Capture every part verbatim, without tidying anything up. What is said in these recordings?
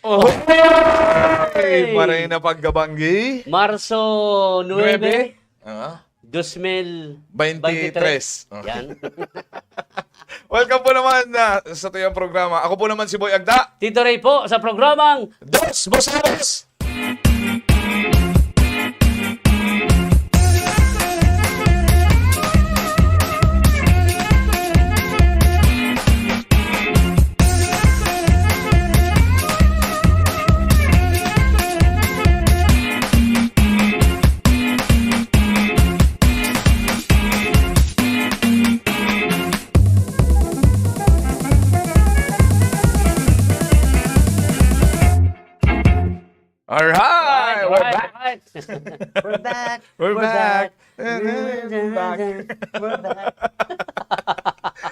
Oh! Hey! Maray na pagkabanggi. Marso nuebe, Nuebe? Ah. dos mil veintitrés. Veintitrés. Ah. Yan. Welcome po naman, ah, sa tuyang programa. Ako po naman si Boy Agda. Tito Ray po sa programang Dos Voces! Alright, we're back. Alright, alright. We're back. We're back. We're back. We're back.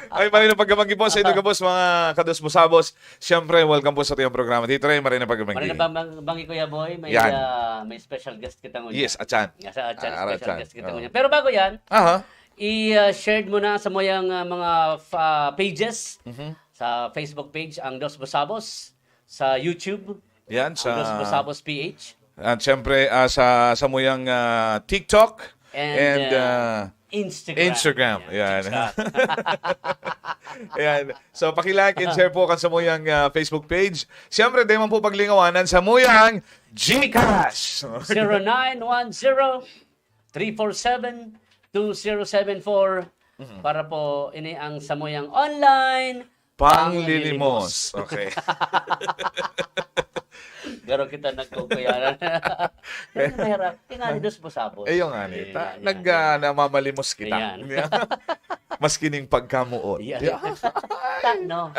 Ay, maray na pagkabanggi po sa inyo gabos, mga kados mo sabos. Siyempre, welcome po sa atong programa. Tito Ray, maray na pagkabanggi. Maray na pagkabanggi, Kuya Boy. May, Yan. ah, may special guest kita ngunyan. Yes, atyan. Yes, atyan. Ah, Special atyan. guest kita Oo. ngunyan. Pero bago yan, Aha. i-share mo na sa moyang ah, mga fa- pages. Mhm. Sa Facebook page, ang Dos Busabos. Sa YouTube, Yan, ang sa... Dos Busabos P H. At siyempre, ah, sa, sa muyang ah, TikTok And, and, ah, ah, Instagram. Instagram. Yan, Yan. TikTok. Ayan. So, paki-like and share po kan sa muyang ah, Facebook page. Siyempre, di man po paglingawanan sa muyang GCash. Zero nine one zero, three four seven, two zero seven four. Mhm. Para po ini ang samuyang online Panglilimos. Okay. Garo kita nagkukuyanan. Yan ang mahirap. Tingali dos busabos. Ayun nga, ni. Ayan, Ta, ayan, nag, ayan. ah, namamalimos kita. Ayan. Maski ning pagkamuot. Ayan. Yeah. Ta, no?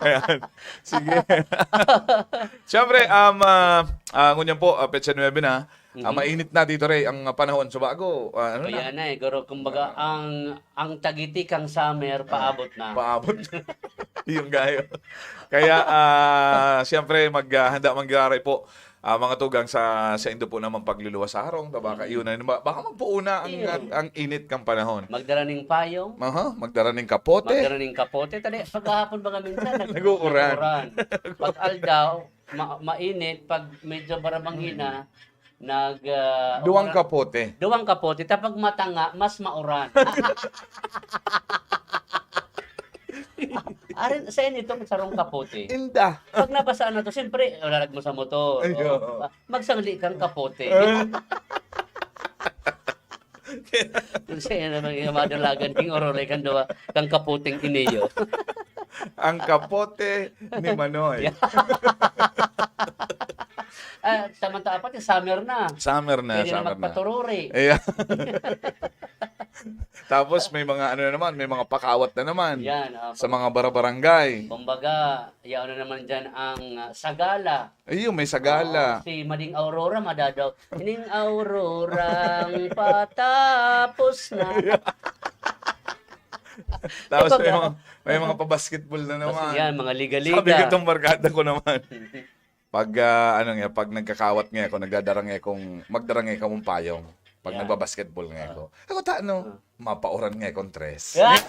Ayan. Sige. Siyempre, um, ah, ah, ngunyan po, ah, petsa nuebe na. Ah, Mhm. mainit na dito, Ray, ang panahon. So, bago, ah, ano na? Kaya na eh, garo, kumbaga, ang ang tagitikang summer, paabot na. Paabot. Yung gayo. Kaya, ah, siyempre, mag, ah, handa mangyari po, ah, mga tugang sa, sa indo po naman pagluluwas sa harong, ta baka yun na, ba- baka magpuuna ang, Iyo. ang, ang init kang panahon. Magdara ning payong, Aha, magdara ning kapote. magdara ning kapote. Tali, paghahapon ba kami minsan? nag- Nag-uuran. nag-uuran. Pag aldaw, ma- mainit, pag medyo barabanghi na, nag... ah, Duwang uura- kapote. Duwang kapote. Tapag matanga, mas mauran. Arin, sa inyo itong sarong kapote. Inda. Pag nabasa na to, siyempre, lalag mo sa motor. Ay, O, oo. ah, magsangli kang kapote. Kasi yan naman yung madalagan ng orolay kang duwa, kang kaputing iniyo. Ang kapote ni Manoy. Ah, samantala pati summer na. Summer na, Pwede na summer na. magpatururi. Ayan. Tapos may mga ano na naman, may mga pakawat na naman Yan, ah, sa mga barabarangay. Kumbaga, yaon na naman dyan ang ah, sagala. Ayun, may sagala. Oo, si Mading Aurora, madadaw. Ining Aurorang patapos na. Tapos may Ito, mga, may mga pa-basketball na Tapos naman. yan, mga liga-liga. Sabi ko itong barkada ko naman. Pag, ah, ano nga, pag nagkakawat nga ako, nagdadara nga akong, magdara nga akong payong. Pag Yeah. nagbabasketball nga ako. Ako, ta, ano, mapauran nga akong tres. Yeah.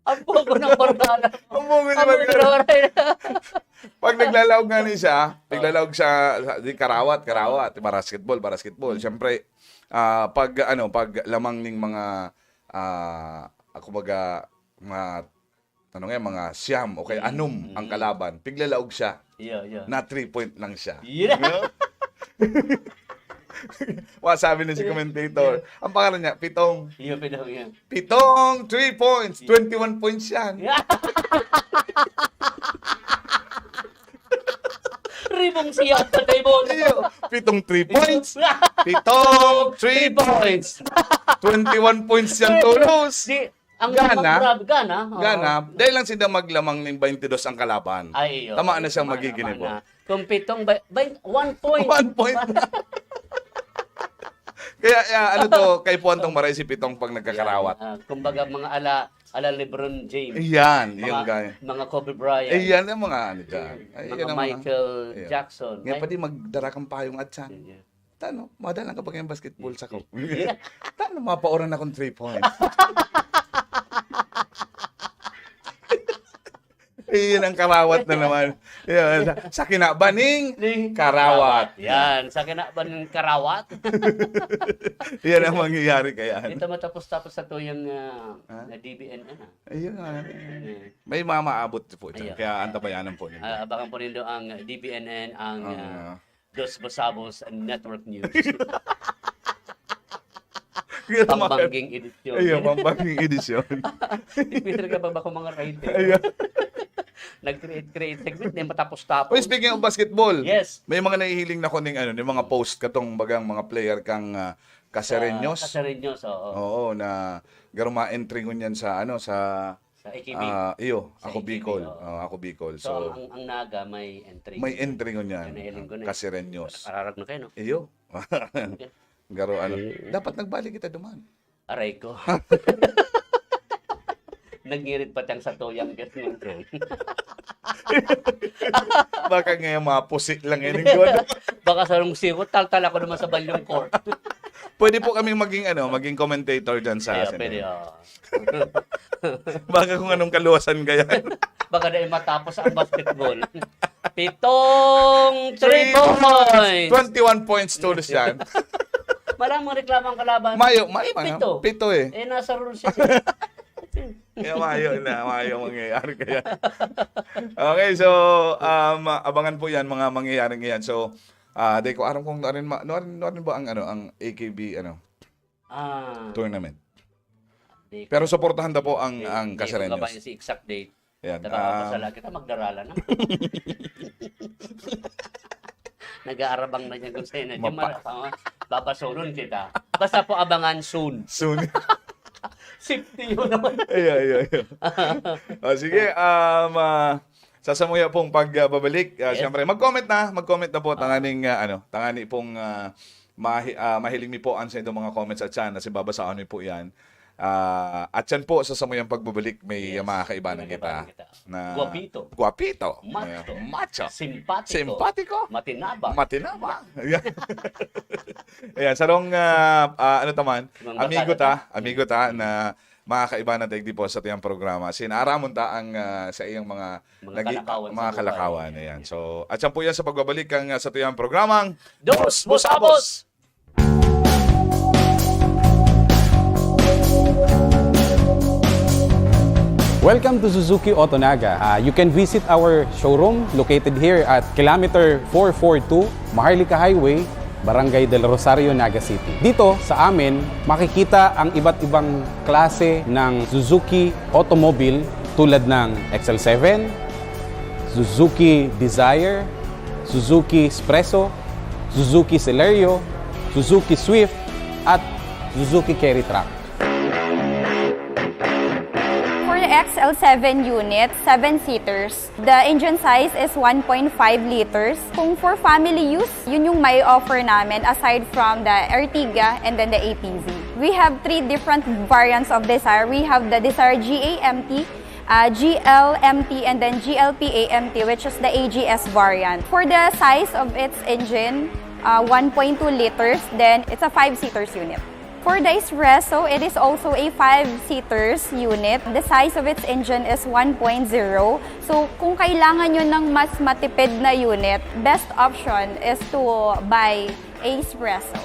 Ang pogo ng barkada. Ang pogo ng Ang barkada. pogo ng barkada. Pag naglalaog nga ni siya, naglalaog siya, sa- di karawat, karawat, basketball, basketball. Siyempre, ah, pag, ano, pag lamang ning mga, ah, kumbaga, mga, ano nga, mga siyam o kaya Mm, anom mm. ang kalaban, piglalaog siya. Iya, iya. Na three point lang siya. Yeah. Wa, sabi na si commentator, ang pangalan niya, Pitong. Iya, pinang iya. Pitong three points, twenty-one points yan. Ribong siya sa table. Iyo, pitong three points, pitong three points, twenty-one points yan tolos. Di, ang Gana. mag-grab, gana. Oo. Gana, dahil lang sila maglamang ning twenty-dos ang kalaban. Ay, iyo. Tama na siyang Tama na, magiging tama ibo. na. Kung pitong, by, by one point. One point. Kaya, ya, ano to, kaipuhan tong maray si Pitong pag nagkakarawat. Ah, kumbaga, mga ala, ala LeBron James. Ayan, mga, yung guy. mga Kobe Bryant. Ayan ang mga ano dyan. Ay, Mga yan ang Michael Ayan. Jackson. Ngayon Ay, pa di magdara kang payong at yan. yeah. Tano, madala ka ba kayong basketball sa ko? Yeah. Tano, mapauran akong three points. Iyan ang karawat na naman. Yan, sa, sa kinabaning Ning karawat. Yan, sa kinabaning karawat. Yan ang mangyayari kaya. Ito matapos-tapos sa tuyang ah, Ha? na D B N N. Ah. Ayun nga. Yeah. May mamaabot po ito. Ayun. Kaya antabayanan po ninyo. Ah, abangan po nindo ang D B N N, ang Ang, ah, ah, Dos Busabos Network News. Yun ang mga- Pambangging edisyon. Ayun, pambangging edisyon. Di pwede ka pa ba kung mga writer? Ayun. Nag-create, create segment, di matapos-tapos. Uy, speaking of basketball, Yes. may mga nahihiling na ko ning ano, ning mga post katong bagang mga player kang ah, Cacereños. Sa Cacereños, oo. Oo, na garo ma-entry ngunyan sa ano, sa Sa A K B. ah, iyo, Sa ako A K B, Bicol. oo. Oo, ako Bicol. So, So, ang, ang Naga may entry. may entry ngunyan. Yan, nahiling ko na eh. Cacereños. Ararag na kayo, no? Iyo. Okay. Garo, ano. Eh. Dapat nagbalik kita duman. Aray ko. Nagngirit pa tiyang sa tuyang gas ng drone. Baka ngayon mga pusi lang yun. Yung gawin. Baka sa rong siwot, taltal ako naman sa balyong court. Pwede po kaming maging, ano, maging commentator dyan sa Kaya sine. Pwede, oo. Baka kung anong kaluwasan kaya. Baka na matapos ang basketball. Pitong three points. twenty-one points tulos yan. Maraming reklamo ang kalaban. Mayo, mayo, ano? Pito. Pito eh. Eh, nasa rules siya. Kaya mayo na, mayo mangyayari kaya. Okay, so, um, abangan po yan, mga mangyayaring yan. So, ah, di ko aram kung ano rin, ma- ano rin, ano rin ba ang, ano, ang A K B, ano, Ah, tournament. di ko- Pero suportahan na po ang, di- ang di ko Kasarian News. kabayan si exact date. Yan. Nakakapasala Um, kita, magdarala na. Nag-aarabang na niya kung sa'yo na. Di Mapa- mara- papasulon kita. Basta po abangan soon. soon. Safety yun naman. Ayo, ayo, ayo. O, sige, um, ah, sa samuya pong pagbabalik, ah, Yes. siyempre, mag-comment na, mag-comment na po, tanganing, ah, ano, tangani pong ah, mahi- ah, mahiling mi po an sa inyong mga comments at yan, na si babasahon mi po yan. Ah, at yan po, sa samuyang pagbabalik, may Yes. mga kaibanan May kita. kaibanan kita. Na Guwapito. Guwapito. Macho. Ayan. Macho. Simpatiko. Simpatiko. Matinaba. Matinaba. Ayan. Ayan, sarong, ah, ah, ano taman, Mga amigo bakal. ta, amigo ta na mga kaibanan ta digdi po sa tiyang programa. Sinaramon ta ang ah, sa iyang mga Mga nagi- kalakawan sa mga buhay. Kalakawan. Ayan. So, at yan po yan sa pagbabalik ang ah, sa tiyang programang Dos Busabos! Welcome to Suzuki Auto Naga. Ah, you can visit our showroom located here at kilometer four four two, Maharlika Highway, Barangay Del Rosario, Naga City. Dito sa amin, makikita ang iba't ibang klase ng Suzuki automobile tulad ng X L seven, Suzuki Dzire, Suzuki Xpresso, Suzuki Celerio, Suzuki Swift, at Suzuki Carry Truck. For the X L seven unit, seven seaters, the engine size is one point five liters. Kung for family use, yun yung may offer namin aside from the Ertiga and then the A T V. We have three different variants of Dzire. We have the Dzire G A M T, uh, G L M T, and then G L P A M T, which is the A G S variant. For the size of its engine, uh, one point two liters, then it's a five-seaters unit. For the Xpresso, it is also a five-seaters unit. The size of its engine is one point zero. So, kung kailangan nyo ng mas matipid na unit, best option is to buy a Xpresso.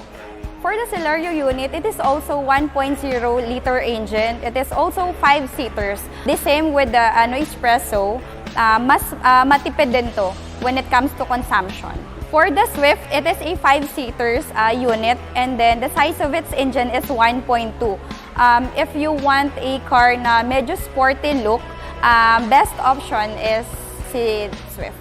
For the Celerio unit, it is also one point zero liter engine. It is also five-seaters. The same with the ano, Xpresso, ah, mas ah, matipid din to when it comes to consumption. For the Swift, it is a five-seaters ah, unit, and then the size of its engine is one point two. Um, if you want a car na medyo sporty look, um, best option is si Swift.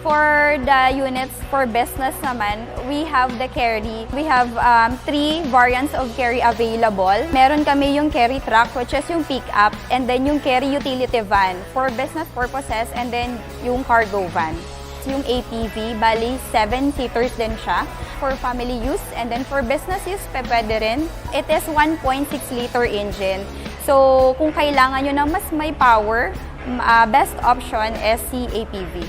For the units for business naman, we have the Carry. We have um, three variants of Carry available. Meron kami yung Carry Truck, which is yung pick-up, and then yung Carry Utility Van for business purposes, and then yung cargo van. Yung A T V, bali, seven seaters din siya for family use, and then for business use, pe, pwede rin. It is one point six liter engine. So, kung kailangan nyo ng mas may power, m- ah, best option is si A T V.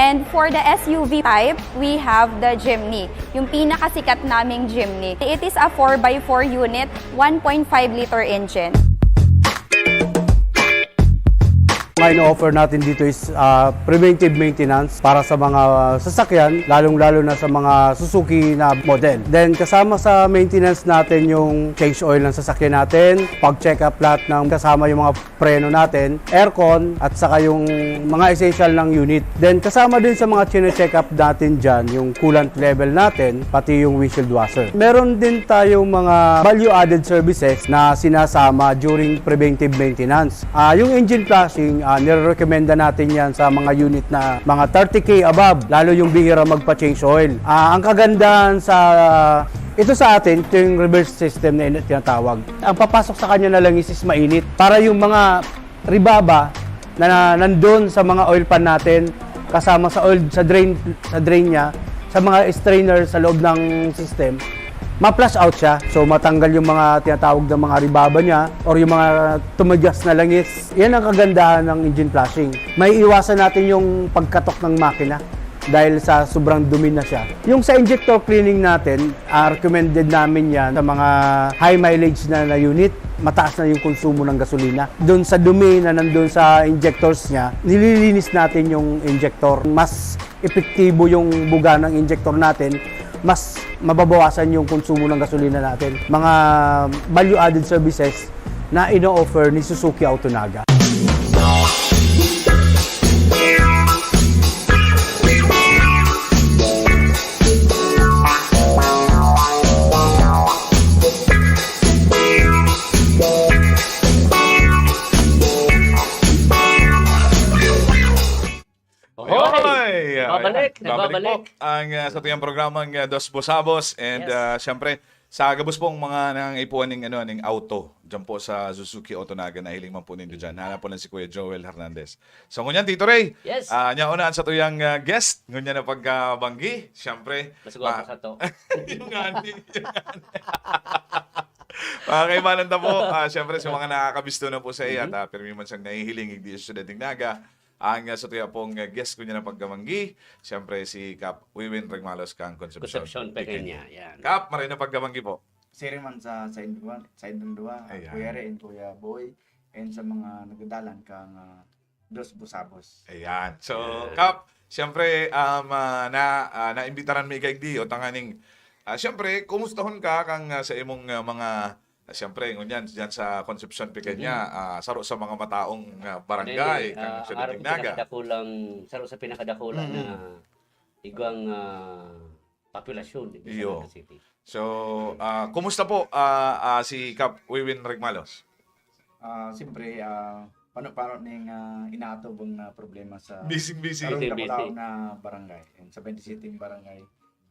And for the S U V type, we have the Jimny, yung pinakasikat naming Jimny. It is a four by four unit, one point five liter engine. Ang ino-offer natin dito is ah, preventive maintenance para sa mga sasakyan, lalong-lalo na sa mga Suzuki na model. Then kasama sa maintenance natin yung change oil ng sasakyan natin, pag-check up lahat ng kasama yung mga preno natin, aircon at saka yung mga essential ng unit. Then kasama din sa mga chine-check up natin dyan yung coolant level natin, pati yung windshield washer. Meron din tayong mga value-added services na sinasama during preventive maintenance. Ah, yung engine flushing, ah, nire-recommenda natin yan sa mga unit na mga thirty K above, lalo yung bihira magpa-change oil. Ah, ang kagandahan sa ito sa atin, ito yung reverse system na tinatawag. Ang papasok sa kanya na lang is, is mainit. Para yung mga rebaba na, na nandun sa mga oil pan natin, kasama sa oil, sa drain, sa drain niya, sa mga strainer sa loob ng system, Ma-flush out siya. So, matanggal yung mga tinatawag na mga ribaba niya or yung mga tumigas na langis. Yan ang kagandahan ng engine flushing. Maiiwasan natin yung pagkatok ng makina dahil sa sobrang dumi na siya. Yung sa injector cleaning natin, ah, recommended namin yan sa mga high mileage na, na unit, mataas na yung konsumo ng gasolina. Doon sa dumi na nandun sa injectors niya, nililinis natin yung injector. Mas epektibo yung buga ng injector natin, mas mababawasan yung konsumo ng gasolina natin. Mga value-added services na ino-offer ni Suzuki Auto Naga. Ohoy! Oy! Nagbabalik, Ayan. Babalik nagbabalik. po ang uh, sa tuyang programang uh, Dos Busabos and Yes. uh, siyempre sa gabos pong mga nangangaipuan ning ano ning auto diyan po sa Suzuki Auto Naga, nahiling man po nindo diyan. Hanap po lang si Kuya Joel Hernandez. So ngunyan Tito Ray, Yes. ah nya una sa tuyang uh, guest, ngunyan na pagkabanggi, siyempre. Mas gwapo sa to. Yung nga ni, yung nga ni. Mga kaibanan na po, ah, siyempre sa mga nakakabisto na po sa iya, Mhm. ta, pirmi man siyang nahihiling, igdi sa Siyudad ng Naga, ang uh, sa tuya pong uh, guest ko niya na pagkamanggi, siyempre si Kap Wiwin Regmalos kang Concepcion. Concepcion, Pequeña. Yan. Kap, maray na pagkamanggi po. Siri man sa sa Indua, sa Indundua, Ayan. Kuya Re and Kuya Boy, and sa mga nagdadalan kang ah, Dos Busabos. Ayan. So, Ayan. Kap, siyempre, um, ah, na, ah, naimbitaran mi kaigdi, o tanganing, ah, siyempre, kumustahon ka kang ah, sa imong ah, mga, ah, siyempre, ngunyan, diyan sa Concepcion Pequeña, ah, saro sa mga mataong ah, barangay, Then, kang ah, Siyudad araw ng sa Naga. pinakadakulang, saro sa pinakadakula Mm. na igwang ah, populasyon dito Iyo. sa Naga City. So, ah, kumusta po ah, ah, si Kap Wiwin Regmalos? Ah, siyempre, ah, pano-pano ning ah, inaatubang na problema sa Busy-busy. karong Busy, dakulaon busy. na barangay. And sa twenty-seven barangay,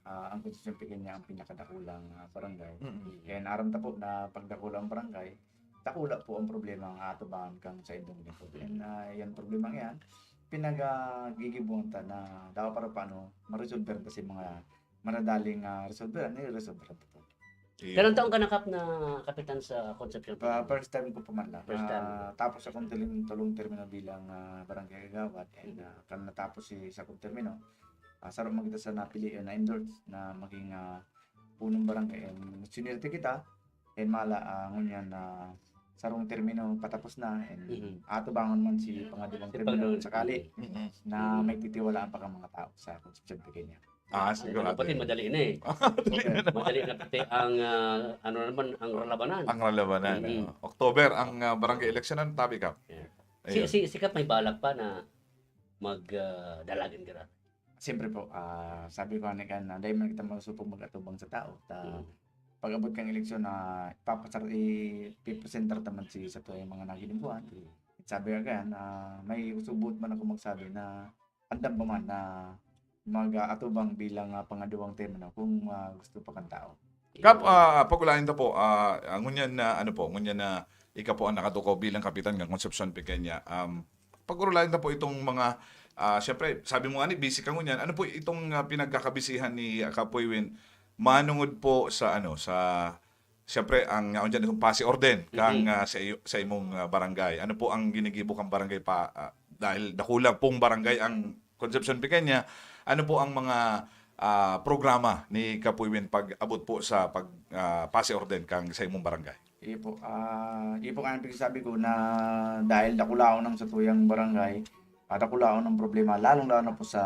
ah, ang Concepcion Pequeña ang pinakadakulang ah, barangay. Mm-mm. And aram ta po na pagdakulang barangay, dakula po ang problema ang atubangan kang sa indong lingkod. And ah, yan problema yan, pinagagigibuhan ta na dawa para paano ma-resolve ta sa mga maradaling ah, resolve, nire-resolve ta po. Iyo. Pero ang taong ka na, Kap, na kapitan sa Concepcion? Pa, first time ko pa man lang. First time. Ah, tapos akong tuling, tulong termino bilang ah, barangay kagawad and ah, kan natapos si sa akong termino, ah, saro man kita sa napili na endorse na maging ah, punong barangay and sinwerte kita and mala ah, ngunyan na sarong termino patapos na and Mhm. ato bangon man si pangadibang Si termino Panginoon. Sakali Mm-mm. na may titiwalaan pa kang mga tao sa Concepcion Pequeña. Ah, Ano sigurado. pati madali na eh. Madali na. Madali na pati ang ah, ano naman ang ralabanan. Ang ralabanan. Mm. October ang ah, barangay election, ano tabi ka? Yeah. Si, Ayun. si, si Kap may balak pa na mag ah, dalagan ka ra. Siyempre po, ah, sabi ko nga kan, na dahil man kita masupog mag-atubang sa tao, ta, Mm. pag-abot kang eleksyon na ipapasar, ipipresentar ta man si sa tuwing mga nagilimbuhan. Sabi nga kan, ah, may usubot man ako magsabi na andam pa man na mag-aatubang bilang ah, pangaduwang termino kung ah, gusto pa kan tao. Kap, ah, pag-ulayan ta po, ah, ah, ngunyan na, ano po, ngunyan na ika po ang nakatukaw bilang kapitan ng Concepcion Pequeña. Um, pag-ulayan ta po itong mga, ah, siyempre, sabi mo nga ni, busy ka ngunyan. Ano po itong ah, pinagkakabisihan ni ah, Kapoy Win? Manungod po sa, ano, sa, siyempre, ang uh, dyan itong pasi orden kang Mhm. ah, sa, iyo, sa imong ah, barangay. Ano po ang ginigibo kang barangay pa, ah, dahil dakula pong barangay ang Concepcion Pequeña, ano po ang mga ah, programa ni Kapoy Win pag abot po sa pag ah, pasi orden kang sa imong barangay? Iyo po, ah, iyo po nga ang pinagsasabi ko na dahil dakulaon ang satuyang barangay, ah, dakulaon ang problema, lalong-lalo na po sa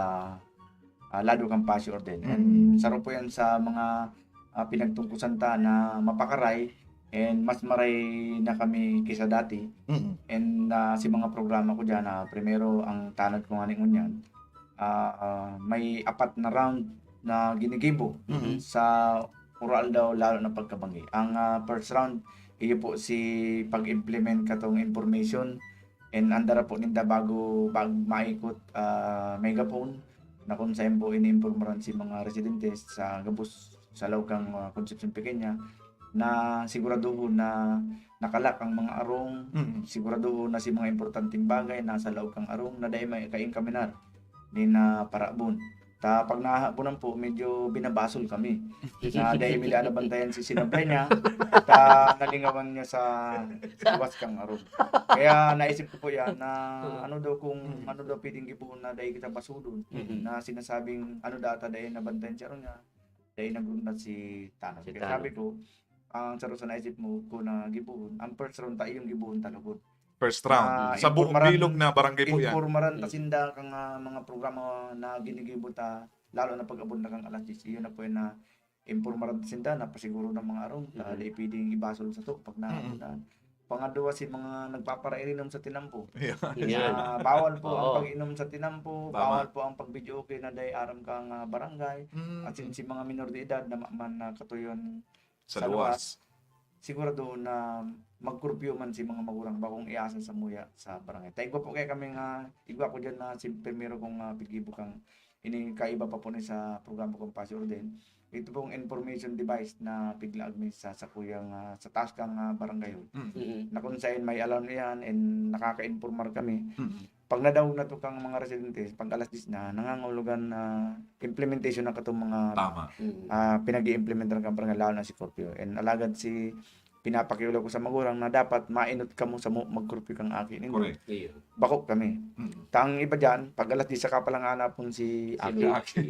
ah, lado kang pasi orden. And Mm. saro po yan sa mga ah, pinagtungkusan ta na mapakaray and mas maray na kami kaysa dati. Mm-mm. And ah, si mga programa ko dyan, ah, primero ang tanod ko nga ni ngunyan, ah, ah, may apat na round na ginigibo Mhm. sa puro aldaw, lalo na pagkabanggi. Ang ah, first round, iyo po si pag-implement katong information and andara po ninda bago, bago maikot ah, megaphone na kung saan po iniimpormaran si mga residentes sa gabos sa laog kang ah, Concepcion Pequeña na siguraduhon na nakalak ang mga arong, Mm. siguraduhon na si mga importanteng bagay nasa laog kang arong na dai may kainkaminar ni na parabon. Ta pag nahahabonan po, medyo binabasol kami. Na dai mi nabantayan si sinablay niya, ta nalingawan niya sa luwas kan arog. Kaya naisip ko po yan na ano daw kung ano daw pwedeng gibohon na dai kita basulon, na sinasabing ano daw ata dai nabantayan si ano niya, dai nagrundat si Tanod. Kaya sabi ko, ang saro sa naisip mo ko na gibohon, ang first round ta iyong gibohon ta lugod. First round. Ah, Sa buong bilog na barangay po yan. Informaran ta sinda kan, ah, mga programa na ginigibo ta, lalo na pag-abot na kan alas diyes, iyon na po yan na informaran ta sinda, na pasiguro ng mga arog, ta dai pwedeng ibasol sa to pag naabot na. Pangadwa, si mga nagpaparainom sa tinampo. Yan. Yan. Ah, bawal po ang pag-inom sa tinampo, bawal po ang pag-videoke na dai aram kan, ah, barangay. At sin si mga minor de edad na ma-, man na katuyon sa luwas, sigurado na mag-curfew man si mga magurang bakong iasa sa muya sa barangay. Ta igwa po kaya kami nga, igwa ko dyan na si primero kong, ah, pigibo kang ini kaiba pa po ni sa programa kong Pasi Orden. Ito pong information device na piglaag mi sa sakuyang, ah, sa taas kang, ah, barangay hall. Mm. Na kung saan may alarm yan and nakaka-informar kami. Mm. Pag nadangog na to kang mga residente, pag alas diyes na, nangangahulugan na implementation na katong mga, ah, pinag-i-implementar kan barangay, lalo na si curfew. And alagad si, pinapakiulaw ko sa magurang na dapat mainot kamo samo mag-curfew kang aki nindo. Correct. Iyo. Bako kami. Mm. Ta ang iba diyan, pag alas diyes saka pa lang hanapon si aki. Aki.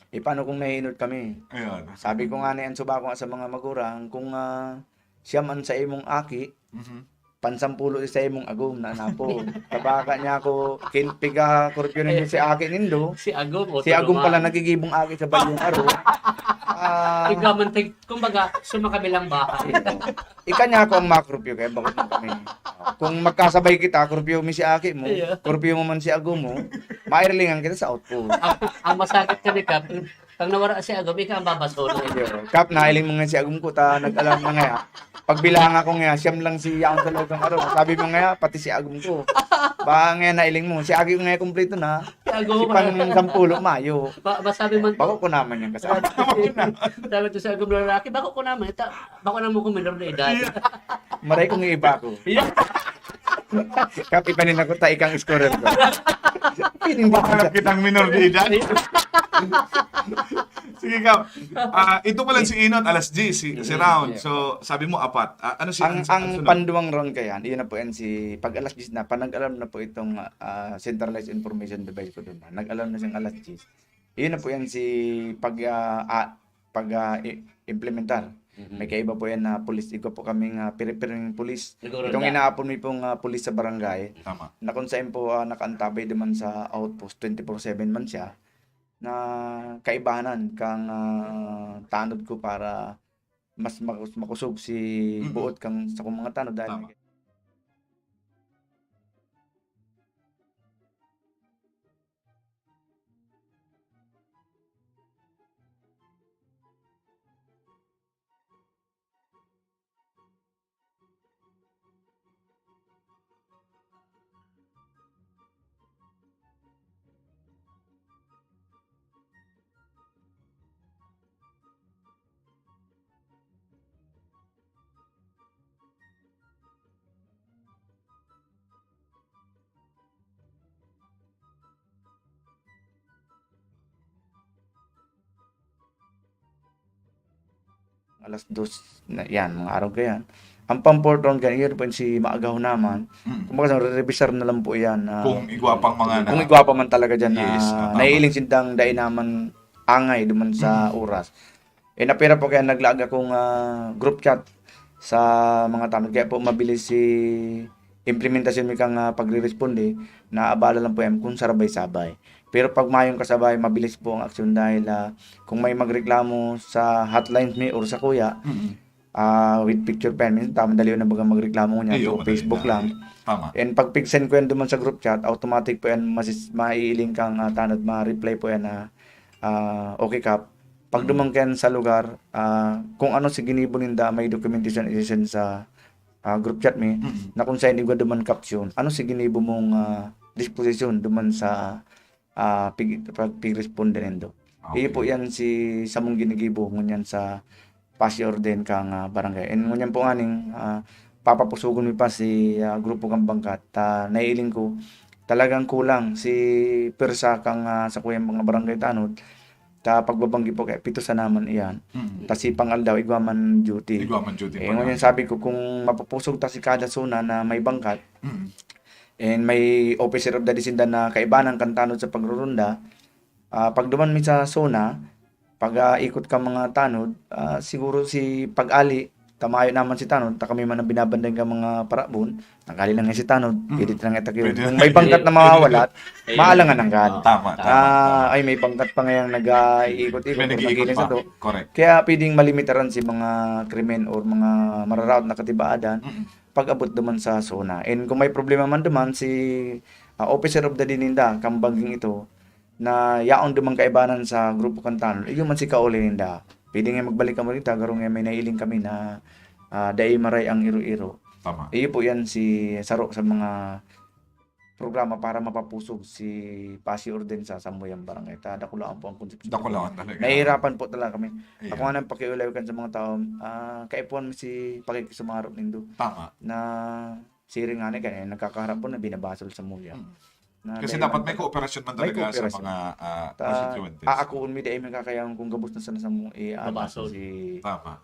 E, paano kung nahiinot kami? Ayan. Sabi ko nga na yan, suba ko nga sa mga magurang, kung, ah, siyam an sa imong aki, pansampulo sa imong agom na napon. Tabaka niya ako, kin-, piga-curfew nindo si aki nindo. Si agom, o si agom pala nagigibong aki sa balyong aro. Ah, Ikaw man, tig-, kumbaga, sumakabilang bahay. Ika niya ako ang ma-curfew, kaya bakit mo kami? Kung magkasabay kita, curfew mi si aki mo, Iya. curfew mo man si agom mo, mairilingan kita sa outpost. Ang, ang masakit kani, Kap, pag nawara si agom, ika ang babasol. Yo, Kap, nailing mo nga si agom ko, ta nag-alarm na nga. Pagbilang ako nga, siyam lang si yaon sa loob ng araw. Sabi mo nga, pati si agom ko. Ba nga nailing mo, si aki ko nga kumpleto na. Si agom Si pang sampolo, mayo. Ba, ba sabi man Bako ko naman yan, kasi Sabi ko sa agom lalaki, bako ko naman, ita, bako naman ko minor na edad. Maray kong iba ko. Iya. Kapitan ako, ta ikang scorer ko. Piling Baka kita. Kitang minor de edad. Sige, Kap. Ah, ito pala si Inot, alas diyes, si, si Mm, round. yeah. So, sabi mo, apat. Ah, ano si, Ang, ano si, ang ano sunod? panduwang round kaya, yun na po yan si, pag alas diyes na, panag-alarm na po itong, ah, centralized information device ko doon. Nag-alarm na siyang alas diyes. Yun na po yan si pag, ah, ah, pag, ah, i-, implementar. Mhm. May kaiba po yan na pulis. Igwa po kaming, ah, piri-piring pulis. Siguro Itong na. inaapon mi pong, ah, pulis sa barangay, Tama. na kung saan po, ah, nakaantabay duman sa outpost, twenty-four seven man siya, na kaibahanan kang, ah, tanod ko para mas makus-, makusog si Mm-mm. buot kang sa kong mga tanod dahil Tama. Alas dos na yan, mga araw ka yan. Ang pang-fourth round, ganyan, yun po yung si maagaw naman. Mm. Kumbaga, re-revisar na lang po yan, ah, Kung igwa pang mga kung na- igwa pa man talaga dyan na Yes, ah, tama. naiiling sindang dai naman angay duman sa Mm. oras. Eh, napira po kaya naglaag akong, ah, group chat sa mga tanod. Kaya po mabilis si implementasyon mi kang, ah, pagre-responde, naabala lang po yan kung sarabay-sabay. Pero pag mayong kasabay, mabilis po ang aksyon dahil, ah, kung may magreklamo sa hotlines mi or sa kuya, Mm. ah, with picture pa yan. Minsan, tama, dali na baga magreklamo niya Iyo, through madali Facebook na. lang. Tama. And pag pig-send ko yan duman sa group chat, automatic po yan, masis-, maiiling kang, ah, tanod, ma-reply po yan na, ah, "Okay, Kap." Pag Mm. duman ka yan sa lugar, ah, kung ano si ginibo ninda, may documentation i-send sa, ah, group chat mi, Mm. na kung saan igwa duman caption, ano si ginibo mong, ah, disposisyon duman sa, ah, pig-, pag-, pig-responde nindo. Okay. Iyo po yan si samong ginigibo ngunyan sa Pasi Orden kang, ah, barangay. And ngunyan po nganing, ah, papapusugon mi pa si, ah, grupo kang bangkat. Ta naiiling ko, talagang kulang si pwersa kan, ah, sakuyang mga barangay tanod. Ta pagbabanggi po kaya pito sana man iyan. Mm. Ta si pang-aldaw igwa man duty. Igwa man duty Eh, pa ngunyan na. Sabi ko, kung mapupusog ta si kada zona na may bangkat, Mm. and may officer of the day sinda na kaibanan kan tanod sa pagrurunda, ah, pag duman mi sa zona, pag, ah, ikot ka mga tanod, ah, siguro si pag-ali, ta mayo naman si tanod, ta kami man ang binabandayan kan mga parabon, nag-ali lang yan si tanod, Mm. pwede ta lang itakyo. Pwede Kung lang may bangkat itakyo. na mawawala, Ayun. maalangan ang gad. Tama, tama, Ah, tama. ay, may bangkat pa ngayang nag-, ah, iikot-ikot May or nag-iikot nagiling pa. sa to. Correct. Kaya pwedeng malimitaran si mga krimen or mga mararaot na katibaadan Mm. pag-abot duman sa zona. And kung may problema man duman, si, ah, officer of the day ninda, kan bangging ito, na yaon duman kaibanan sa grupo kan tanod, iyo man si kauli ninda. Pwede nga magbalik kamo dito, garo nga may nailing kami na, ah, dai maray ang iro-iro. Tama. Iyo po yan si saro sa mga programa para mapapusog si Pasi Orden sa samuyang barangay. Ta dakulaan po ang konsepsyon. Dakulaan talaga. Nahihirapan po talaga kami. Ayan. Ako nga nang pakiulay kan sa mga tao, ah, kaipuhan mo si pakikisumarot nindo. Tama. Na siring nga ni kaya nagkakaharap po na binabasol sa muya. Mm. Na Kasi dahil dapat ang may kooperasyon man may talaga sa kooperasyon. mga, ah, Ta, constituentes. aakuon mi dai mi kakayahan kung gabos na sana sa mo, eh, ano, Babasol. si Tama.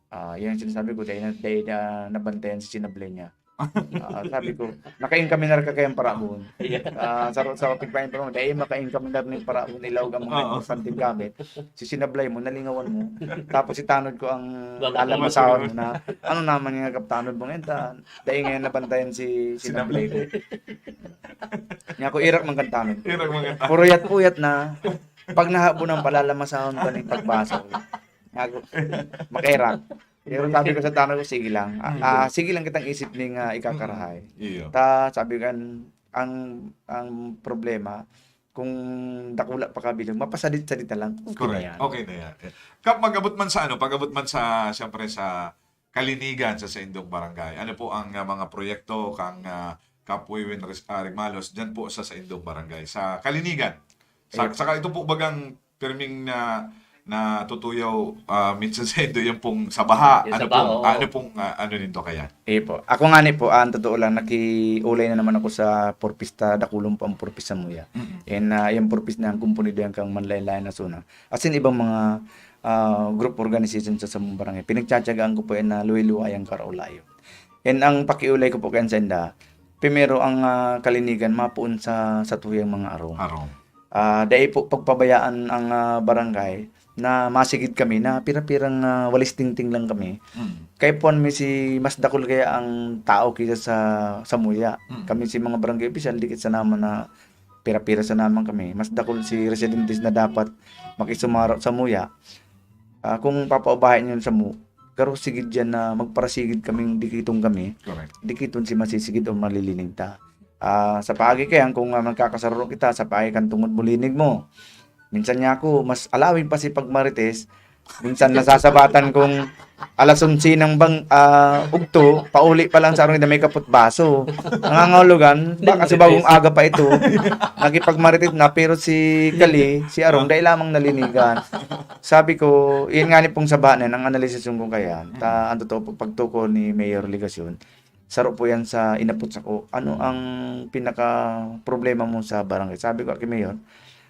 Ah, yan ang sinasabi ko, dai na, dai na nabantayan si sinablay niya. Ah, sabi ko, "Naka-income na ka kayang parabon." Yeah. Ah, sa, sa pagpain pa mo, dai maka-income na ni parabon, ilaw ang mga Oo. importanteng gamit. Si sinablay mo, nalingawan mo. Tapos si tanod ko ang Bakit lalamasahon naman? mo na, "Ano naman yung agap tanod mo ngayon? Ta, dai ngayon nabantayan si sinablay ko." Sinablay. Niya ako, "Irak man kan tanod." Irak man kan tanod. Puruyat-puyat na. Pag nahabo ng palalamasahon pa ni pagbasa ko. Niya ako, "Makairak." Pero sabi ko sa tanod ko, "Sige lang. Ah, Mm. ah, sige lang kitang isip ning, ah, ikakarahay." Mm. Iyo. Ta, sabi ko, "An, ang, ang problema, kung dakula pa kabilog, mapasadit-sadit na lang. Okay na Correct. yan." Okay na yan. Kap, mag-abot man sa ano, pag-abot man sa, siyempre, sa kalinigan sa saindong barangay. Ano po ang, ah, mga proyekto kang, ah, Kap Wewin Res-, ah, Regmalos dyan po sa saindong barangay? Sa kalinigan. Sa, Ayun. saka ito po bagang pirming na, natutuyaw, ah, minsan sa indo yung pong sa baha. Yung Ano sa baha, pong, oo. ano pong, ah, ano nindo kaya? Iyo po. Ako nga ni po, ah, ang totoo lang, nakiulay na naman ako sa purpista, dakulon po ang purpista muya. Mm. And, ah, yung purpista na yan, kumpunido yan kang manlain-lain na zona. As in, ibang mga, ah, group organization sa samong barangay. Pinagtsatsagaan ko po yan na luway-luwayan karaulayon. And ang pakiulay ko po kayan sa inda, primero ang, ah, kalinigan mapoon sa, sa tuyang mga arong. Arong. Ah, dai po pagpabayaan ang, ah, barangay na masigid kami na pira-pirang, ah, walis tingting lang kami. Mm. Kaipuhan mi si mas dakul kaya ang tao kaysa sa, sa muya. Mm. Kami si mga barangay opisyal, dikit sa naman na pira-pira sa naman kami. Mas dakul si residentes na dapat makisumarot sa muya. Ah, kung papaubahin yun sa mu-, garo sigid yan na magparasigid kaming dikiton kami. Correct. Dikiton si masisigid o malilining ta. Ah, sa paagi kayan, kung, ah, magkakasaruro kita, sa paagi kan tungod mo, linig mo. Minsan niya ako, mas alawig pa si pagmarites. Minsan nasasabatan kong alas onse ng bang-, ah, ugto, pauli pa lang sa arong na may kapot baso. Nangangahulugan, baka sa bagong aga pa ito, nakipagmarites na, pero si Kali, si Arong, dai lamang nalinigan. Sabi ko, yun nga ni pong sabanan, ang analisasyon ko kaya, ta, ang totoo po, pagtuko ni Mayor Legacion, saro po yan sa inapot sako, "Ano ang pinaka problema mo sa barangay?" Sabi ko, "Aki Mayor,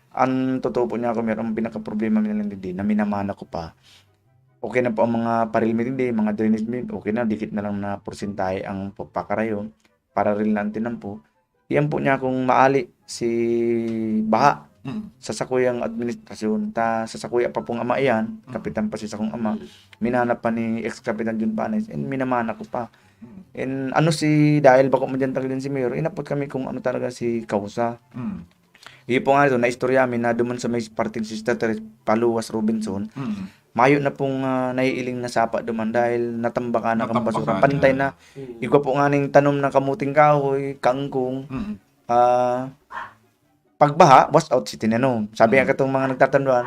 ang totoo po niya ako, Mayor, ang pinaka problema mi na lang digdi, na minamana ko pa. Okay na po ang mga paril mi digdi, mga drainage mi, okay na, dikit na lang na porsyentahe ang pagpakarayo, pararil na ang tinampo." Yan po niya kung maali si baha Mm. sa sakuyang administrasyon, ta sa sakuya pa pong ama iyan, Mm. kapitan pa si sakong ama, Mm. minana pa ni ex-kapitan Jun Panes, and minamana ko pa. Mm. And ano si, dahil bako man diyan taga din si Mayor, inapot kami kung ano talaga si kausa. Mm. Iyo po nga ito, naistorya mi na duman sa may parting sixty-three, Paluwas, Robinson, Mm. mayo na pong, ah, naiiling na sapa duman dahil natambakan na kan Natambakan basura. na. Pantay na. Mm. Igwa po nga ning tanom na kamuting kahoy, kangkong, Mm. ah, pagbaha, wash out si tinanom. Sabi nga Mm. katong mga nagtatanduan,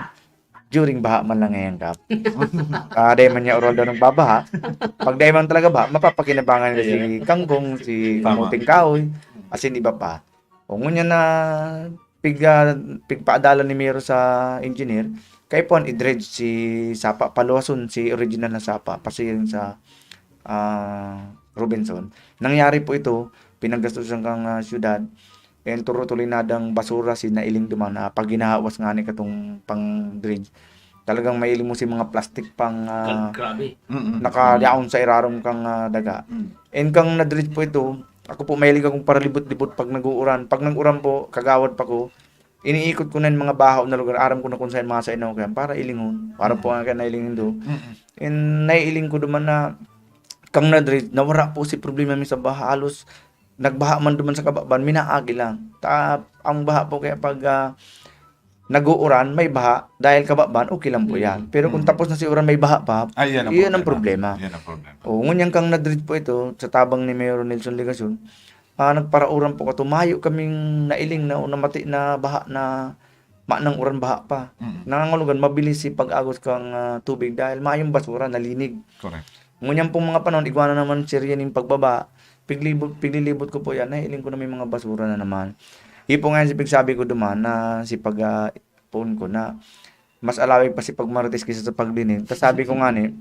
"During baha man lang ngayon, Kap." Ah, dahil man niya oral daw nagbabaha. Pag dahil man talaga baha, mapapakinabangan si Ayan. kangkong, si Tama. kamuting kahoy, as in iba pa. O ngunyan na pig-, ah, pigpaadalan ni Mayor sa engineer, kaipuhan i-dredge si sapa, paluwason si original na sapa, pasiring sa, ah, Robinson. Nangyari po ito, pinanggastusan kang, ah, syudad. And turutulinadang basura si nailing duman, ah, pag ginahawas ngani katong pang-dredge, talagang mailing mo si mga plastic pang, ah, Grabe. Nakadaon sa irarom kang, ah, daga. And kang na-dredge po ito, ako po mahilig akong paralibot-libot pag nag-uuran. Pag nag-uran po, kagawad pa ko, iniikot ko na yung mga bahaw na lugar. Aram ko na kung saan mga sainaw kaya para ilingon. Para po nga kaya nailingon do. And naiiling ko duman na kang na-dredge, nawara po si problema mi sa baha. Halos nagbaha man duman sa kababan, minaagi lang. Ta, ang baha po kaya pag ah, nag-uuran, may baha, dahil kababan, okay lang po yan. Pero kung tapos na si uran, may baha pa, Ay, yan ang iyan ang problema. problema. Yan ang problema. O, ngunyan kang na-dredge po ito, sa tabang ni Mayor Nelson Legacion, ah, nagparauran po kato, mayo kaming nailing na o namati na baha na manang uran baha pa. Nangangulugan, mabilis si pag-agos kang ah, tubig dahil mayong basura, nalinig. Correct. Ngunyan pong mga panahon, igwa na naman, sir, yan yung pagbaba. Piglibot, piglilibot ko po yan, nailing ko na may mga basura na naman. Ipo nga yan si pigsabi ko duman na si pag ah, phone ko na mas alawig pa si pagmarites kaysa sa paglinig. Tapos sabi ko nga ni,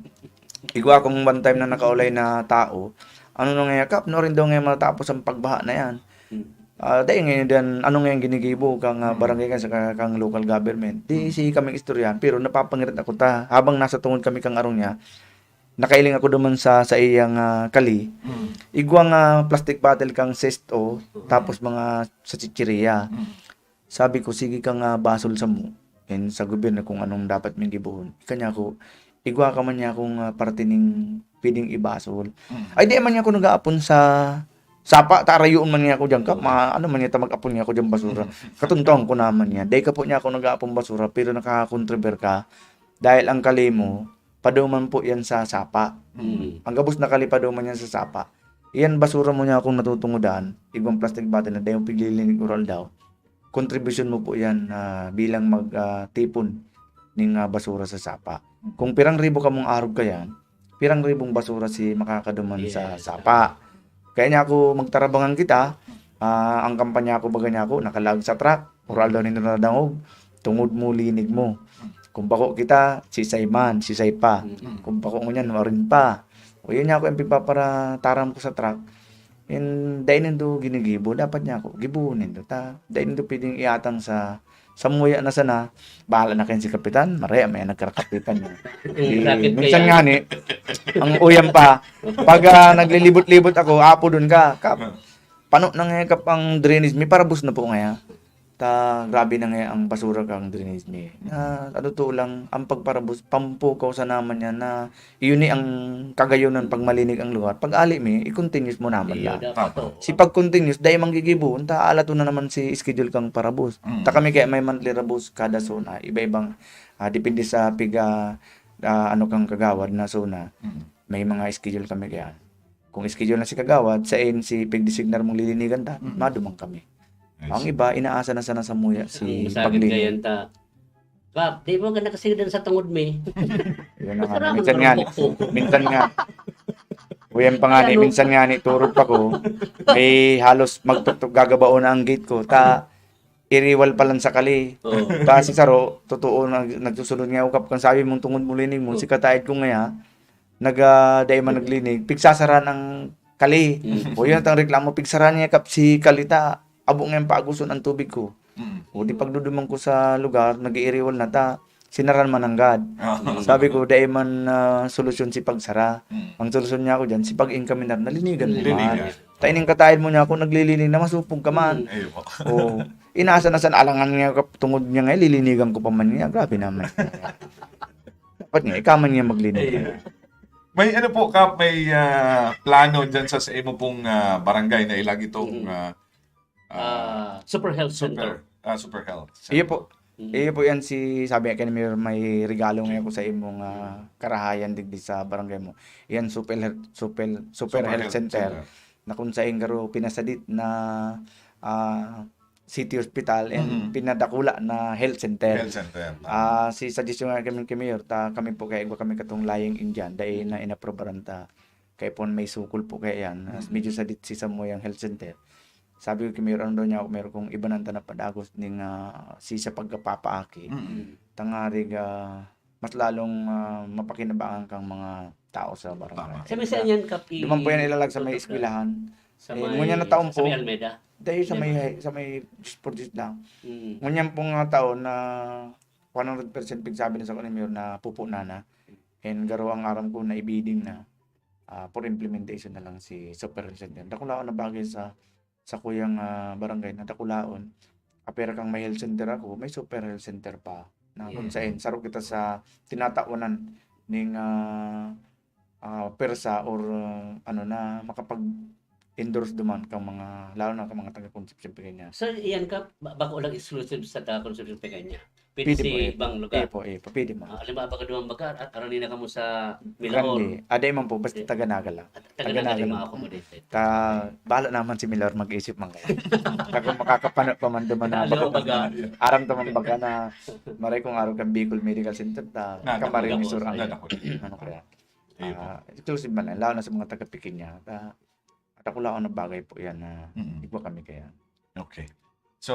igwa akong one time na nakaulay na tao, ano na nga, Kap, no rin daw nga matapos ang pagbaha na yan. Ah, dahil ngayon din, ano nga yung ginigibo kang ah, barangay kan sa ka- kang local government. Di si kaming istoryahan, pero napapangirit ako ta. Habang nasa tungod kami kang arong niya, nakailing ako duman sa sa iyang ah, kali. Igwa nga plastic bottle kang sesto, tapos mga sa chichiriya. Sabi ko, sige ka nga basol sa mo. And sa gobyerno kung anong dapat ming gibohon. Kanya ko, igwa ka man niya akong ah, parte ning pwedeng ibasol. Ay, di man niya ako nag-aapon sa sapa, tarayoon man niya ako dyan, kap, ma, ano man niya, ta mag-apon niya ako dyan basura. Katuntuhan ko naman niya. Dahil ka po niya ako nag-aapon basura, pero nakakontriber ka. Dahil ang kali mo, paduman po yan sa sapa. Ang gabos na kali, paduman yan sa sapa. Iyan basura mo niya akong natutungodan, igwang plastic bottle na dahil piglilinig oral daw. Kontribusyon mo po yan ah, bilang mag ah, tipon ning ah, basura sa sapa. Kung pirang ribo kamong arog ka yan, pirang ribong basura si makakaduman sa Yes. sapa. Kaya niya ako, magtarabangan kita, ah, ang kampanya ko, baga niya ako, nakalag sa truck, oral daw nindo nadangog, tungod mo, linig mo. Kung bako kita, sisay man, sisay pa. Kung bako ngunyan, warin pa. O yun niya ako, yung pigpaparataram ko sa truck, and dai nindo ginigibo, dapat niya ako, gibuhon nindo ta. Dai nindo pwedeng iatang sa, sa muya na sana, bahala na kayo si Kapitan, maray, may nagkarakapitan niya. Yung racket Minsan kaya. nga ni, ang uyam pa, pag ah, naglilibot-libot ako, apo dun ka, kap, pano na nga kap ang drainage, may parabos na po nga. Ta, grabe na nga ang basura kang drainage mi. Na, ano to lang, ang pagparabos, pampukaw sa naman niya na, iyon ni ang kagayonan pag malinig ang lugar. Pag ali mi, i-continuous mo naman Iyo, lang. dapat to. Si pag continuous, dahil manggigibo, ta alato na naman si schedule kang parabos. Ta kami kaya may monthly rabos kada zona, iba-ibang, ah, depende sa piga, ah, ano kang kagawad na zona. May mga schedule kami kaya. Kung schedule na si kagawad, sa N C pigdesignar mong lilinigan ta, madumang kami. Ang iba, inaasa na sana sa muya si Masagad pagligo. Ngayon ta. Kap, di mo ka nakasigadan sa tungod mi. Yun na nga. Minsan nga, minsan nga. Uyan pa nga ni, minsan nga ni, turog pa ko. May halos magtuktok gagabao na ang gate ko. Ta, iriwal pa lang sa kali. Oo. Ta si Saro, totoo, nag, nagsusunod nga ukap kang sabi mong tungod mo linig mo, si kataid ko nga, nag, ah, dai man naglinig, pigsasaran ang kali. O yun, ang reklamo, pigsaran niya kap si kali ta, abo nga yung paaguson ang tubig ko. O di pagdudumang ko sa lugar, nag-iiriwal na ta, sinaran man ang gad. Sabi ko, dai man ah, solusyon si pagsara. Ang solusyon niya ako dyan, si pag-inkaminar, nalinigan mo Linigan. man. Ta ining kataid mo niya ako, naglilinig na masupog ka man. Ayun po. O, inasa na san alangan niya, kap-, tungod niya nga, lilinigan ko pa man niya. Grabe naman. Dapat nga, ikaw man niya maglinig. May ano po, Kap, may ah, plano dyan sa, sa imo pong ah, barangay na ilag itong ah, Ah, Super Health Center. super, ah, super health. Iyo po. Iyo po yan si, sabi nga ni Mayor, may regalo nga ako sa imong ah, karahayan digdi sa barangay mo. Yan, Super, Health- Super, Super, Super Health Health Center. Center. Na kung sa Ingaro, pinasadit na ah, city hospital and pinadakula na health center. Health center. Ah, si suggestion nga kami kay Mayor, ta kami po kay igwa kami katong Lying Indian, dai na inaprobaran ta. Kay po may sukol po kaya yan. Ah, medyo sadit si Samoyang Health Center. Sabi ko kay Mayor, ano daw niya ako, Mayor, kung iba nang tanap padagos ning ah, si sa pagkapapaaki. Tangarig ah, mas lalong ah, mapakinabangan kang mga tao sa barangay. Sa minsan yan, Kap, i- Duman po yan ilalag sa may tutok na. Eskwelahan. Sa Eh, may, ngunyan na taon sa may po, Almeda. Dahil sa may, Never. Sa may Diyos por Diyos lang. Mm. Ngunyan pong nga taon na one hundred percent pigsabi na sa kuno ni Mayor na pupo na na. And garo ang aram ko na ibiding na ah, for implementation na lang si Super Health Center. Dakulaon na bagay sa sa kuyang ah, barangay na dakulaon. Apera kang may health center ako, may Super Health Center pa. Na kung Yes. Saan, saro kita sa tinatawanan ning ah, ah, persa or ah, ano na makapag endorse duman kang mga lalo na kang mga taga Concepcion Pequeña. Sir, iyan ka, ba- bako lang exclusive sa ta Concepcion Pequeña. Pwede Pwede si po, eh. ibang lugar. Pwede po, eh, pwede man. Ah, halimbawa, pagkaduman baga, at arani na kamo sa Milaor. Grande. Aday man po, basta Eh, taga Naga lang. At taga Taga na Naga lang. Accommodated. Ta, bala naman si Milaor mag-isip man kaya. Kung makakapano pa man duman na Lalo bako baga. Aram ta man baga na maray kung araw kang Bicol Medical Center, ta Na, kamarin ni Naga Sur po, ang ayun. Nada ko. ano kaya. Ayun po. Ah, exclusive man lang, lalo na sa mga taga Pequeña. Ta, dakulaon na bagay po yan na Mm. igwa kami kaya. Okay. So,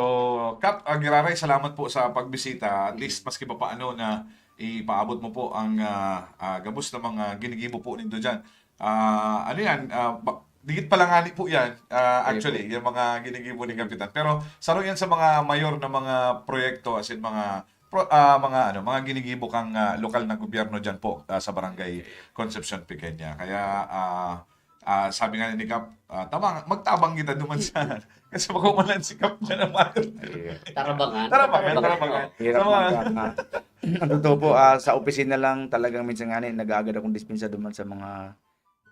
Kap, ah, Giraray, salamat po sa pagbisita. At least, maski pa paano na ipaabot mo po ang ah, ah, gabos na mga ginigibo po nindo dyan. Ah, ano yan? Ah, ba- digit pa lang ani po yan, ah, Ayun actually, yung mga ginigibo ni Kapitan. Pero saro yan sa mga mayor na mga proyekto, as in mga pro, ah, mga ano, mga ginigibo kang ah, lokal na gobyerno diyan po ah, sa barangay Concepcion Pequeña. Kaya ah, ah, sabi nga ni Kap, ah, tama, magtabang kita duman sa kasi baka man si Kap na naman. Tarabangan. Tarabangan, tarabangan. Hirap Sa mga- man ka. Ang totoo po, ah, sa opisina lang talagang minsan nga ni, nag-aagad akong dispensa duman sa mga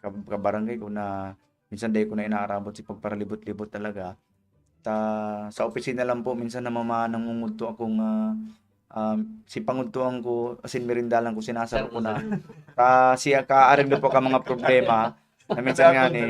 kab- kabarangay ko na minsan dahil ko na inaarabot si pagparalibot-libot talaga. Ta, sa opisina lang po, minsan namamahan nangungudto akong ah, um, si pangudtuan ko, as in, merindalan ko, sinasaro ko na. Ta, siya kaareglo po ka mga problema na minsan nga ni,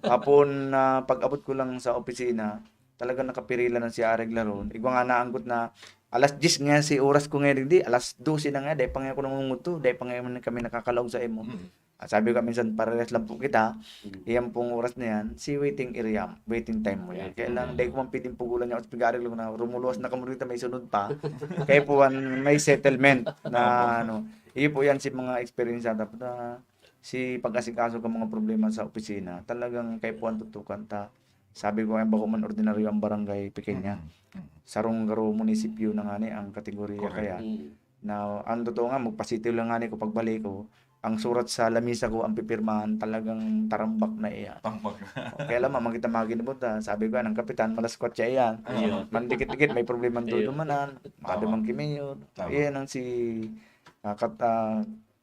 hapon na pag-abot ko lang sa opisina, talagang nakapirila na siya aregla ron. Igwa nga naanggot na alas diyes nga si oras ko ngayon, di, alas dose na nga, dahil pa nga ako nangungudto, dahil pa nga man kami nakakalaog sa imo. Mm. At sabi ko, minsan parehas lang po kita, Mm. iyan pong oras na yan, si waiting area, waiting time mo yan. Kaya lang, Mm. dahil ko man pwedeng pugulan niya, at pag-aaral ko na, rumuluwas na kamo dito, may sunod pa. Kaya po, an- may settlement na, ano, iyo po yan si mga experience na, na si pag-asikaso ka mga problema sa opisina, talagang kaya po ang tutukan ta. Sabi ko, ay, bako man ordinaryo ang barangay, Pequeña. Mm. Sarong garo munisipyo na nga ni ang kategorya Correct. kaya. Mm. Na, ang totoo nga, magpasitiw lang nga ni ko pagbalik ko, ang surat sa lamisa ko, ang pipirmahan, talagang tarambak na iya. Tambak. Kaya lang, mamang kita maginibot, ah. Sabi ko, ang kapitan, malaskwat siya iyan. Ayun. Mandikit-dikit, may problema ang Ayun. dudumanan, Tama. madumang ki mayor. Tama. Iyan ang si, ah, kat, ah,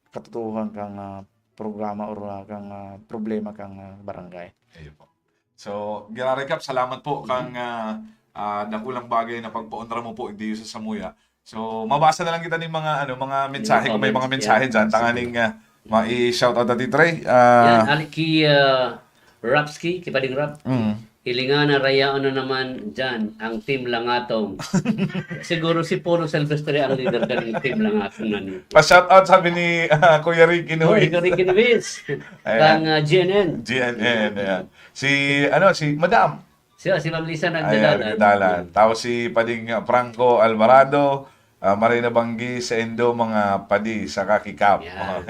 katotohan kang ah, programa or ah, kang ah, problema kang ah, barangay. Ayun po. So, Giraray Kap, salamat po kang ah, ah, dakulang bagay na pagpaunra mo po, hindi sa samuya. So, mabasa na lang kita ng mga ano, mga mensahe kung may mga comments, mensahe yeah. diyan, tanganing ah, mai-shout out natin, Trey. Yan, Ah, ali ki ah, Rapski, ki Pading Rap. mm. Hilingan na rayaon na naman dyan ang Team Langatong. Siguro si Polo Silvestre ang leader kaning Team Langatong na niyo. Pa-shout out sabi ni ah, Kuya Ricky No, Noy. ikaw rin kinibis. Ayan. Kang ah, G N N. G N N, ayan. Si, ano, si Madam. Siya, si Ma'am Lisa Ayan, nagdadalan. nagdadalan. Tapos si Pading ah, Franco Alvarado, ah, maray na banggi sa Indo, mga padi, saka kikap. Yan.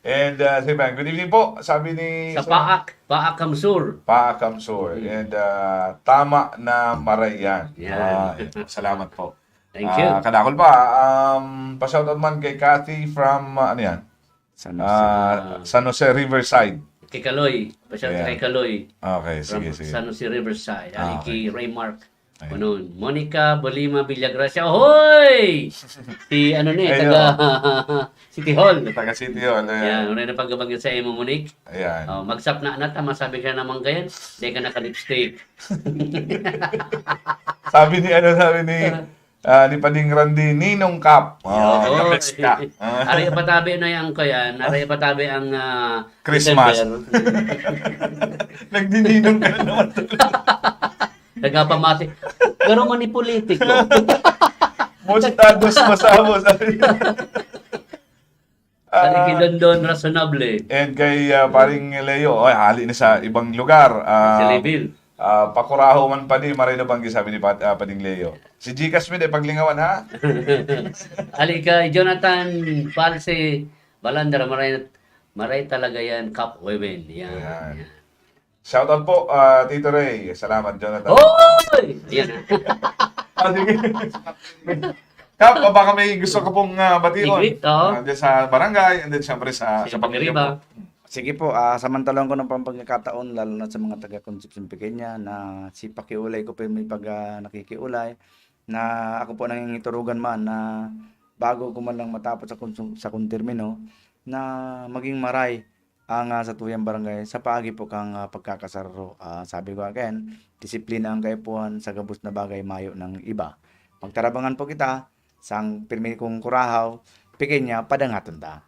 And uh, si Ben, good evening po. Sabi ni Sa Paak, Paak Kamsur. Paak Kamsur. And uh, tama na maray yan. Yan. Ah, salamat po. Thank you. Ah, kadakol pa. Um, pa-shoutout man kay Kathy from, uh, ano yan? San Ah, San Jose Riverside. Kay Kaloy. Pasyal Yeah. Kay Kaloy. Okay, sige, From sige. San Jose Riverside. Ali Ah, okay. Ki Raymark. Ayun. Kunon. Monica Bolima Villagracia. Hoy! Si ano ni, Ayun. taga City Hall. Taga City Hall. Yan, Ayan. Wala na pagkabangga sa imo, Monique. Ayan. Oh, magsapna na ta, masabi ka naman ganyan. Di ka naka-lipstick. Sabi ni, ano, sabi ni, ah, ni Pading Randy, Ninong Kap. Oh, Yun. the best ka. Ah, Aray patabi na yan ko yan. Aray patabi ang ah, Christmas. December. Nagdininong ka na naman. Nagpapamati. Pero manipulitiko. Mustados masamo, sabi niya. Ano Ah, kidondon, rationable. And kay ah, Paring Leo, oy, hali na sa ibang lugar. Ah, Si Lebil. ah, pakuraho man pa di, maray na banggi, sabi ni Pat, ah, Pading Leo. Si Gcash mo, di, paglingawan, ha? Ali kay Jonathan Palse Balandra, maray, maray talaga yan, Cup Women. Yan. Ayan. Yan. Shoutout po, ah, Tito Ray. Salamat, Jonathan. Hoy! Ayan. Ah, sige. Kap, baka may gusto ka pong ah, bation. I-greet, oo. Ah, dyan sa barangay, and then syempre sa, Sa sa pamilya Pagriba. po. Sige po, ah, samantalang ko ng pampagkakataon, lalo na sa mga taga-Concepcion Pequeña na si pakiulay ko pa may pag ah, nakikiulay, na ako po nangingiturugan man na bago ko man lang matapos sa, konsum- sa kontermino, na maging maray ang ah, sa tuyang barangay sa paagi po kang ah, pagkakasararo. Ah, sabi ko again, disiplina ang kaipuhan, sa gabos na bagay mayo ng iba. Pagtarabangan po kita, sang pirmi kong kurahaw, Pequeña, padangaton ta.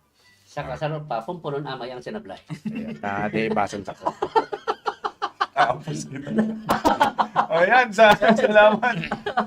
Sa kasarot pa, pumpunon amay ang sinablay. Ayan, ta, di basan sa ko. Tapos ito. O yan, sa, salamat.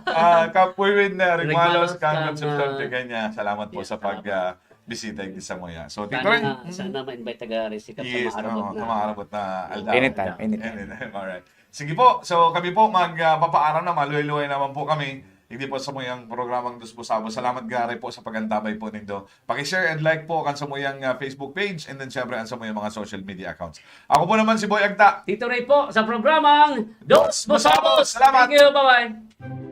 Ah, Kap Win uh, Regmalos, Regmalos, kang kang, Concepcion ah, Pequeña. Salamat po yes, sa pag ah, bisita sa mo yan. So, Tito Sana, Ray. nga- sana ma-invite taga rin si Kap Yes, sa maarabot oo, na. sa maarabot na aldaw. Anytime, anytime. Anytime, alright. Sige po, so kami po magpapaaram na, maluhay-luhay naman po kami. Hindi po sa muyang programang Dos Busabos. Salamat gari po sa pagantabay po nindo. Pakishare and like po kan sa muyang ah, Facebook page and then syempre ang sa muyang mga social media accounts. Ako po naman si Boy Agta. Tito Ray po sa programang Dos Busabos! Salamat! Thank you, bye-bye.